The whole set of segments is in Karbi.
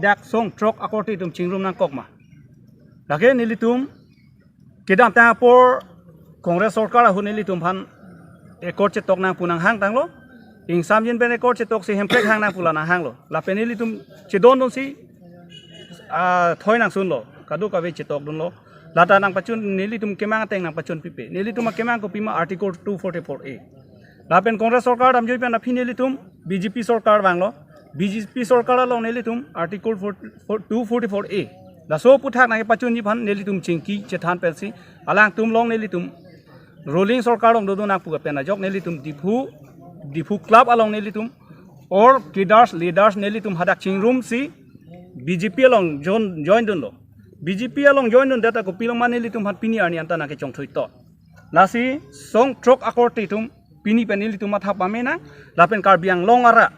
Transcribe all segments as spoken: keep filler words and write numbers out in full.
Dak song throk akorte itum chingrum nangkok ma? Lake nelitum kedamtang apor Congress sorkar ahut nelitum aphan accord chetok nang pu nanghang tanglo. Ingsamjin pen accord chetok si Hemprek hang nang pu la nanghanglo. Lapen nelitum chedondun si, ah, thoi nangsunlo. Kadokave chetokdunlo. Lata nangpachun, nelitum kemang ateng nangpachun pipe. Nelitum akemang kopima Article two forty-four A. Lapen Congress sorkar damjoi pen aphi nelitum B J P sorkar vanglo. B J P sorkar along nelitum Article four, four, two forty-four A. Laso aphuthak nangkepachunji aphan nelitum chingki chethan pensi alangtum along nelitum ruling sorkar along dodun nang pu pen ajok nelitum Diphu, Diphu Club along nelitum or cadres, leaders nelitum hadak chingrum si B J P along join, join dunlo. B J P along join dundet ta kopiloma nelitum aphan pini arni anta nangkechongthui to. Lasi song throk akorte itum pini pen ilitum matha pame nang, lapen Karbi Anglong arat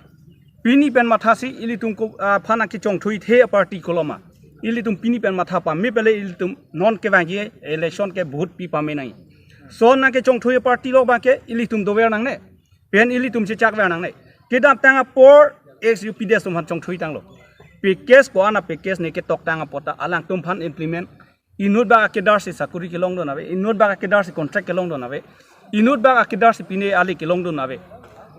pini pen matha si ilitum ko, ah, aphan nangkechongthuithe aparty koloma. Ilitum pini pen matha pame pele ilitum non kevangji election ke vote pi pame nang. Lason nangkechongthui aparty lo abangke ilitum dover nangne. Pen ilitum chechakver nangne. Kedamtang apor ex U P D S atum aphan chongthui tanglo. Package ko-an a package ne ketok tang apot ta alangtum aphan implement. Inut bak akedar si sakuri kelongdun ave, inut bak akedar si contract kelongdun ave, inut bak akedar si pine ali kelongdun ave.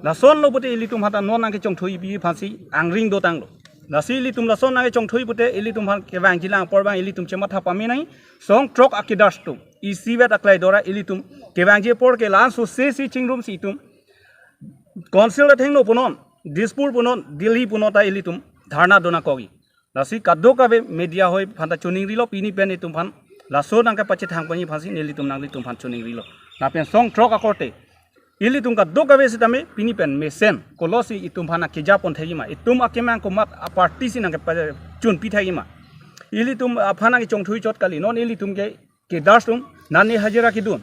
Lasonlo pute ilitum aphan ta non nangkechongthuipi aphan si angring dotanglo. Lasi ilitum lason nangkechongthui pute ilitum aphan kevangji lang apor abang ilitum chematha pame nang, song throk akedar atum isivet aklai dora ilitum kevangji apor ke la-an sose si chingrum si itum Council athengno punon, Dispur punon, Delhi punon ta ilitum dharna dun nangkokji. Lasi kadokave media hoi aphan ta choningrilo pini pen itum aphan laso nangkepachethang ponji aphan si nelitum nanglitum aphan choningrilo. Lapen song throk akorte ilitum kadokave sitame pini pen mesen kolosi itum aphan nangkeja pon thekji ma, itum akemang komat aparty si nangkepachunpi thekji ma. Ilitum aphan nangkechongthui chot kali, non ilitum ke cadres atum, nane hajira kedun,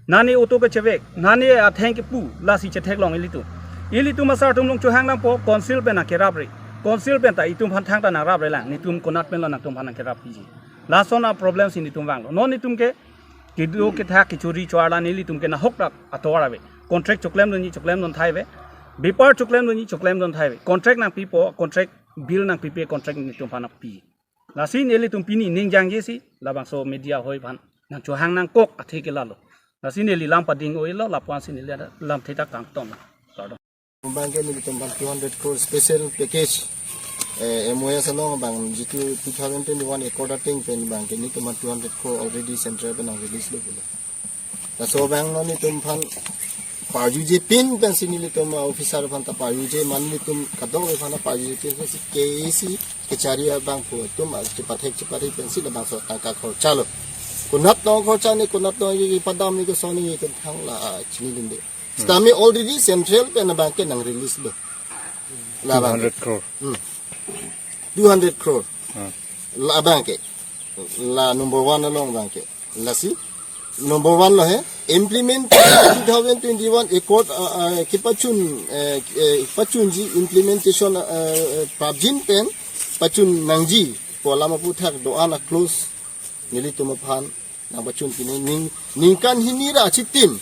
nane auto kechevek, nane atheng kepu, lasi chetheklong ilitum. Ilitum asar atum along chohang nangpo, Council pen nangkerapre. Council pen ta itum aphan thangta nangrapre lang, netum konat pen lo nangtum aphan nangkerappiji. Lason a problem si netum vanglo. Non netum ke kedo kethak kechori choarla nelitum ke nahok dak ator ave. Contract choklemdunji choklemdun thai ave. Bepar choklemdunji choklemdun thai ave. Contract nangpipo, contract bill nangpipe, contract netum aphan nangpi. Lasi nelitum pini ning jangje si labangso media hoi aphan nangchohang nangkok athe ke lalo. Lasi neli lam pading oilo, lapu-an si neli ada lamthe ta kangton. Kardom. Abangke nelitum aphan two hundred crore special package, eh, M O S along abang jitu two thousand twenty-one accord ateng pen abangke nelitum aphan two hundred crore already central pen nang release lo pulo. Laso abang non nelitum aphan parjuje pin pensi nelitum, uh, officer aphan ta parjuje, man nelitum kadokave aphan ta parjuje pin pensi K A C kechari abang pu atum, uh, chepathek chepathek pensi labangso tangka khorcha lo. Konat tong khorcha ne, konat tong ye padam ne, koson ne, kethang la, uh, chinidunde. Sitame already central pen abangke nang release lo. La abangke two hundred crore. Hmm. Two hundred crore. Hmm. La abangke. La number one along abangke. Lasi number one lo he, implement two thousand twenty-one accord, uh, uh, kepachun, uh, uh, pachunji implementation, uh, uh, prapjin pen pachun nangji pu alam aphuthak do-an a clause nelitum aphan nangpachunpi nang, ning, ningkan hini ra chitim,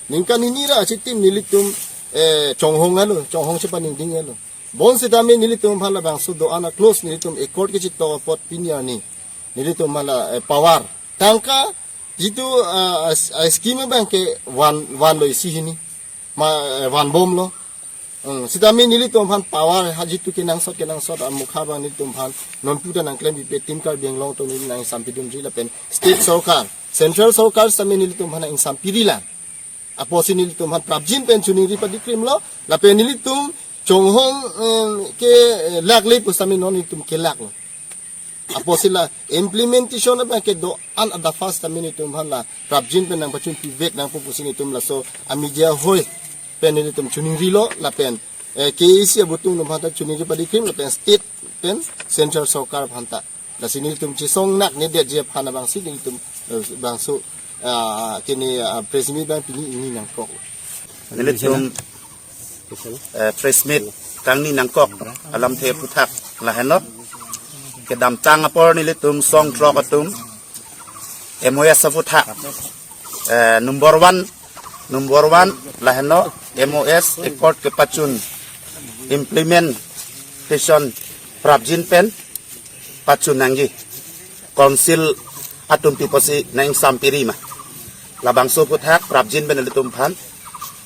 ningkan hini ra chitim nelitum, eh, chonghong alo, chonghong chepaningding alo. Bonsitame nelitum aphan labangso do-an a clause nelitum accord kechetok apot pini arni nelitum aphan la, eh, power tangka jitu, ah, as-, ah, scheme abangke van, vanlo isi hini. Ma, eh, vanbomlo. Hmm, sitame nelitum aphan power ha jitu kenangsot kenangsot amukha abang nelitum aphan nonpu ta nangklempipe, Team Karbi Anglong atum neli nangsampidunri lapen state sorkar, central sorkar sitame nelitum aphan nangsampiri lang. Apotsi nelitum aphan prapjin pen choningri padikrimlo, lapen nelitum chonghong, em, ke, eh, lakle pusitame non nelitum kelaklo. Apotsi la implementation abangke do-an adafas tame nelitum aphan la prapjin pen nangpachunpivek nangpo pusi nelitum laso a media hoi pen nelitum choningrilo lapen, eh, K A C abutung atum aphan ta choningri padikrim lapen state pen central sorkar aphan ta. Lasi nelitum chesong naknedetji aphan abangsi nelitum, eh, bangso, ah, kene, ah, press meet abang pini ingni nangkok. Nelitum, eh, press meet kangni nangkok alamthe aphuthak lahenlo. Kedamtang apor nelitum song throk atum M O S aphuthak, eh, number one, number one lahenlo M O S accord kepachun implementation prapjin pen pachun nangji, council atum pi apotsi nang-ingsam piri ma. Labangso aphuthak prapjin pen ilitum aphan,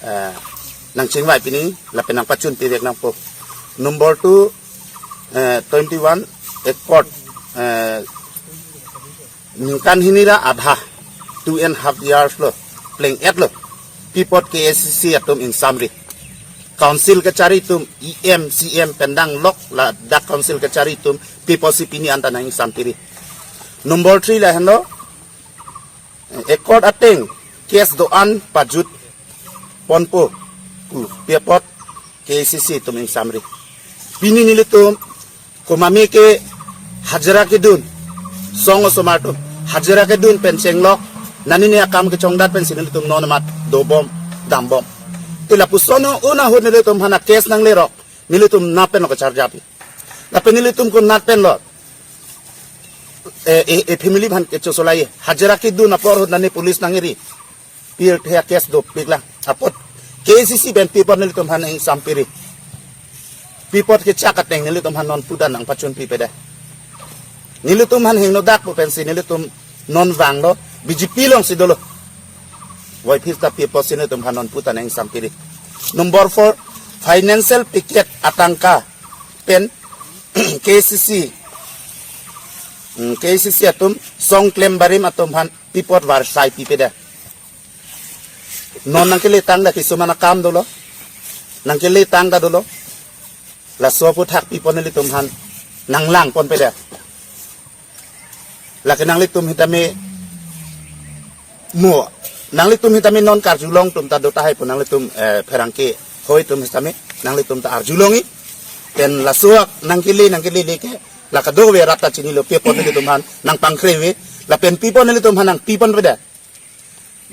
eh, nangchingvai pini lapen nangpachun pivek nangpo. Number two, eh, twenty-one accord, eh, ningkan hini ra adha, two and half years lo, pleng-et lo. Pi apot K A C C atum ingsamri? Council kachari atum, E M, C M pen danglok ladak council kachari atum pi apotsi pini anta nang-ingsam piri? Number three lahenlo, accord ateng case do-an pajut ponpo pu pi apot K A C C atum ingsamri? Pini nelitum komatme ke hajira kedun, song osomar atum hajira kedun pen chenglok, nani ne akam kechongdat pensi nelitum non amat dobom, dambom. Te lapuson un ahut nelitum aphan a-case nanglerok, nelitum nat pen lo kacharjapi. Lapen nelitum konat pen lo, eh, eh, eh, family aphan kechosolai, hajira kedun apor ahut nani police nangiri, pirthe a-case dopiklang. Apot K A C C pen pi apot nelitum aphan ingsam piri? Pi apot kechak ateng nelitum aphan non puta nangpachun pipede? Nelitum aphan hingno dak pu pensi nelitum non vanglo, B J P alongsi dolo. Wai phir ta pi apotsi nelitum aphan non puta nang-ingsam piri? Number four, financial package atangka pen K A C C, hmm, K A C C atum song klem barim atum aphan pi apot varsai pipede? Non nangkele tangda, kisuman akam dolo, nangkele tangda dolo. Laso aphuthak pi apot nelitum aphan nanglangponpede? Lake nanglitum sitame mo, nanglitum sitame non karjulong atum ta do tahai pu nanglitum, eh, pherangke hoi atum sitame nanglitum ta arjulongji. Pen laso nangkele, nangkele le ke la kadokave rat ta chinilo, pi apot nelitum aphan nangpangkre ave, lapen pi apot nelitum aphan nangpiponpede?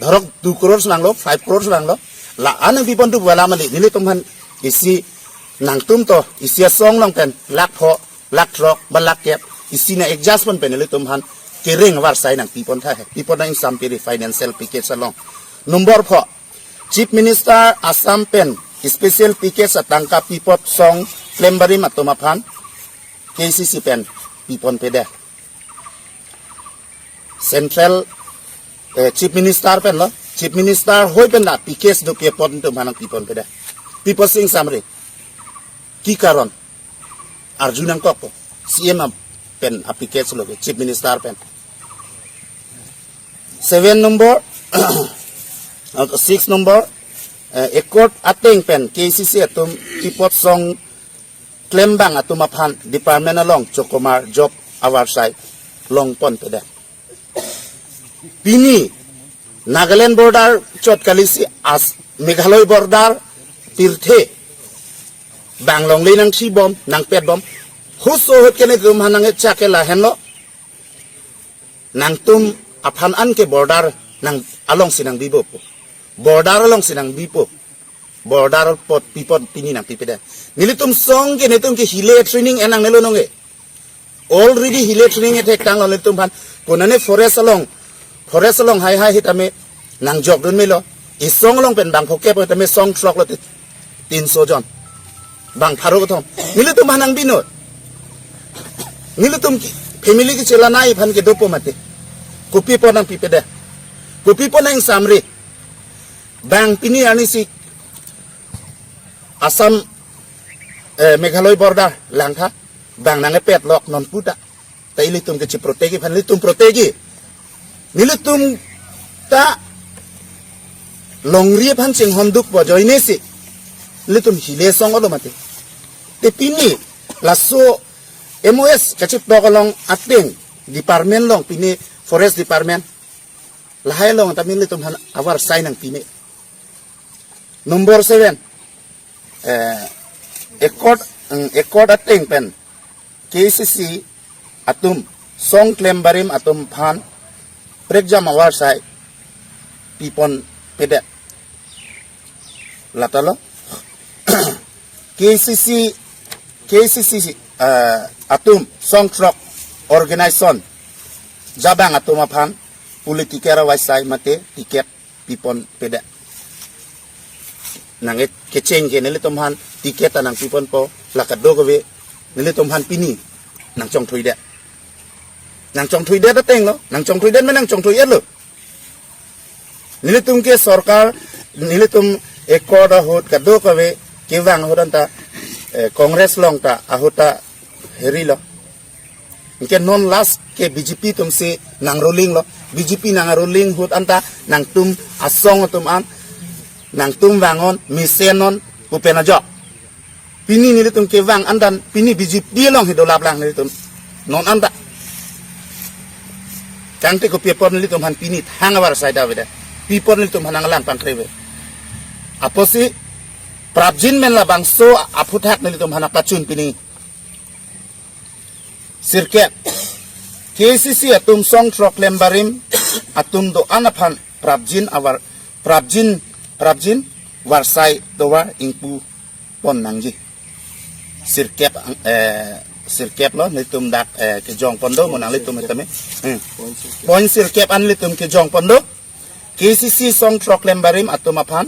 Dhorok two crores vanglo, five crores vanglo, la-an nangpipon tu pu alam kali. Nelitum aphan isi, nangtum to isi asong along pen lakh pho, lakh throk ba lakh kep, isi nang-adjust pon pen nelitum aphan kereng varsai nangpipon tahai. Pi apot nang-ingsam piri financial package along? Number four, Chief Minister Assam pen special package atangka pi apot song klem barim atum aphan K A C C pen piponpede? Central, eh, Chief Minister pen lo, Chief Minister hoi pen la package do pi apot nelitum aphan nangpiponpede? Pi apotsi ingsamri? Ki karon? Arju nangkokpo. C M pen a-package lo ke, Chief Minister pen. Seven number, six number, eh, accord ateng pen K A C C atum pi apot song klembang atum aphan department along chokomar job avarsai longponpede? Pini Nagaland border chot kalisi as Meghalaya border pirthe bang longle nangthibom, nangpetbom. Huso ahut ke nelitum aphan nang-echak ke lahenlo, nangtum aphan an ke border nang alongsi nangbipo pu. Border alongsi nangbipo. Border apot pi apot pini nangpipede? Nelitum song ke, nelitum ke hile training en nangnelo nonke. Already hile training ethek tanglo nelitum aphan. Konane forest along, forest along haihai sitame nangjokdun melo. Isong along pen bang phokep sitame song throk lo te, tinso jon. Bang pharo kethom. Nelitum aphan nangbinon. Nelitum ke family kechelanai aphan ke dopo mati. Kopi apot nangpipede? Kopi apot nang-ingsamri? Bang pini arnisi Assam, eh, Meghalaya border langtha, bang nang-epetlok non puta. Ta ilitum ke chiprotegi aphan ilitum protegi. Nelitum ta longri aphan chinghon dukpo ajoinesi ilitum hile song olo mati. Te pini laso M O S kachitok along ateng department along, pini forest department, lahai along tame ilitum aphan avarsai nangpime. Number seven, eh, accord, mm, accord ateng pen K A C C atum song klem barim atum aphan prekjam avarsai piponpede? Latalo. K A C C, K A C C, eh, atum song throk organization jabang atum aphan political avarsai mate ticket piponpede? Nang-e kecheng ke nelitum aphan ticket ta nangpiponpo, la kadokave nelitum aphan pini nangchongthuide. Nangchongthuidet ateng lo, nangchongthuidet me nangchongthui-et lo. Nelitum ke sorkar, nelitum accord ahut kadokave kevang ahut anta, eh, Congress along ta ahut ta heri lo. Anke non last ke B J P atum si nang ruling lo. B J P nang ruling ahut anta nangtum asong atum an, nangtum vang-on, mesen-on pu pen ajok. Pini nelitum kevang andan, pini B J P along hi dolap lang nelitum. Non anta. Tangte kopi apot nelitum aphan pini thang avarsai da avedet. Pi apot nelitum aphan nanglang pangkre ave. Apotsi prapjin pen labangso aphuthak nelitum aphan nangpachun pini. Sirkep. K C C atum song throk klembarim atum do-an aphan prapjin avar, prapjin, prapjin varsai tovar ingpu pon nangji. Sirkep ang-, eh, sirkep lo nelitum dak, eh, kejong pon do mo nanglitum hetame. Hmm. Point sirkep an nelitum kejong pon do. K C C song throk klembarim atum aphan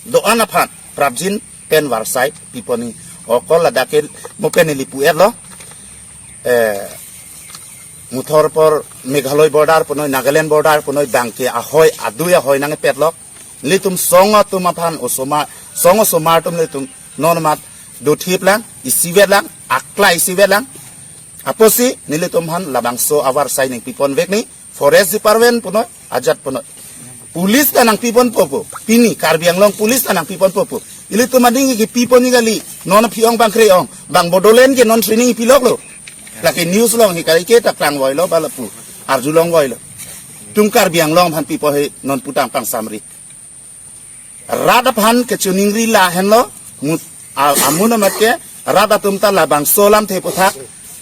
do-an aphan prapjin pen varsai pipon ni okol ladak ke mo pen neli pu-et lo. Eh, muthor apor Meghalaya border punoi, Nagaland border punoi, bangke ahoi, adui ahoi nangpet lo. Nelitum song atum aphan osomar, song osomar atum nelitum non mat dothip lang, isivet lang, akla isivet lang. Apotsi nelitum aphan labangso avarsai nangpipon vek ni, Forest Department punoi, ajat punoi. Police ta nangpipon popo, pini Karbi Anglong Police ta nangpipon popo. Ilitum ading kipipon ni kali, non aphi-ong pangkre-ong, bang Bodoland ke non training ipilok lo. Lake news along hi kali ke ta klangvoi lo ba lapu, arjulongvoi lo. Tum Karbi Anglong aphan pipo he non putang pangsamri. Rat aphan kechiningri lahenlo, mut-, a-, amun amat ke, rat atum ta labangso alamthe aphuthak,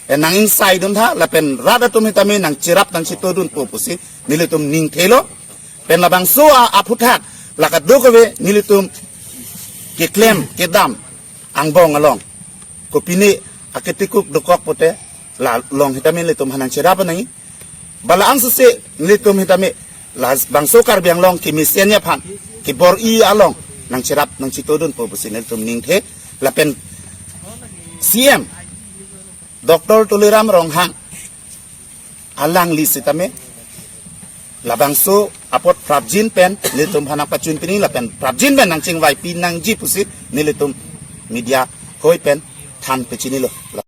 eh, nang-ingsaidun tha, lapen rat atum hetame nangcherap nangchitodunpo pusi, nelitum ningthelo, pen labangso a-, aphuthak, la kadokave nelitum keklem, kedam, angbong along. Kopine aketikuk dokok pote, la along hetame nelitum aphan nangcherap nangji. Ba la-an suse nelitum hetame labangso Karbi Anglong kemesen aphan, kebor-i along nangcherap nangchitodunpo pusi nelitum ningthe, lapen C M Doctor Tuliram Ronghang alangli sitame labangso apot prapjin pen nelitum aphan nangpachun pini lapen prapjin pen nangchingvai pi nangji pusi nelitum media hoi pen than pechinilo.